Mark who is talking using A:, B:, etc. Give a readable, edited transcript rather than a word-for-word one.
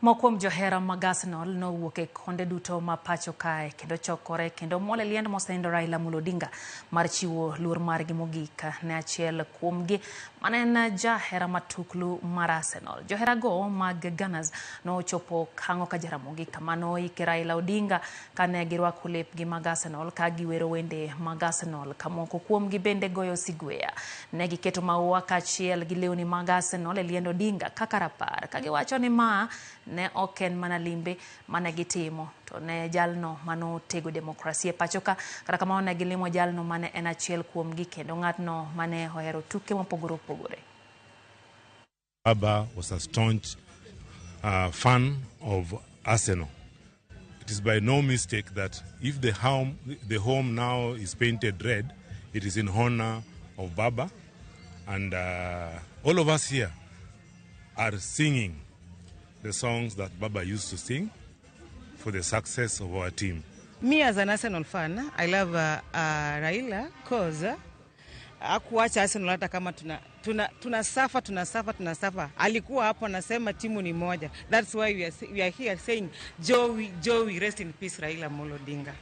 A: Moko kuom johera mag Arsenal nowuok e konde duto ma pacho kae kendo chokore kendo mol e liend mosenindo Raila Amolo Odinga mar chiwo luor margi mogik ne achiel kuomgi mane en jahera matuklu mar Arsenal. Joherago mag Gunners nochopo Kang'o ka Jaramogi kama noike Raila Odinga kane girwako lepgi mag Arsenal ka giwero wende mag Arsenal ka moko kuomgi bende goyo sigweya. Ne giketo maua kaachiel gi lewni mag Arsenal e liend Odinga kaka rapar ka giwacho ni ma ne ok en mana limbe mane gitimo to ne jalno manotego demokrasia e pacho ka. Kata kamano ne gilimo jalno mane en achiel kuomgi kendo ng'atno mane ohero tuke mopogore opogore.
B: Baba was a staunch fan of Arsenal. It is by no mistake that if the home now is painted red, it is in honor of Baba. And all of us here are singing the songs that Baba used to sing for the success of our team.
C: Me as an Arsenal fan, I love Raila 'cause hakuacha Arsenal hata kama tuna suffer, tuna suffer, tuna suffer. Alikuwa hapo anasema timu ni moja. That's why we are here saying Joey, Joey, rest in peace, Raila Amolo Odinga.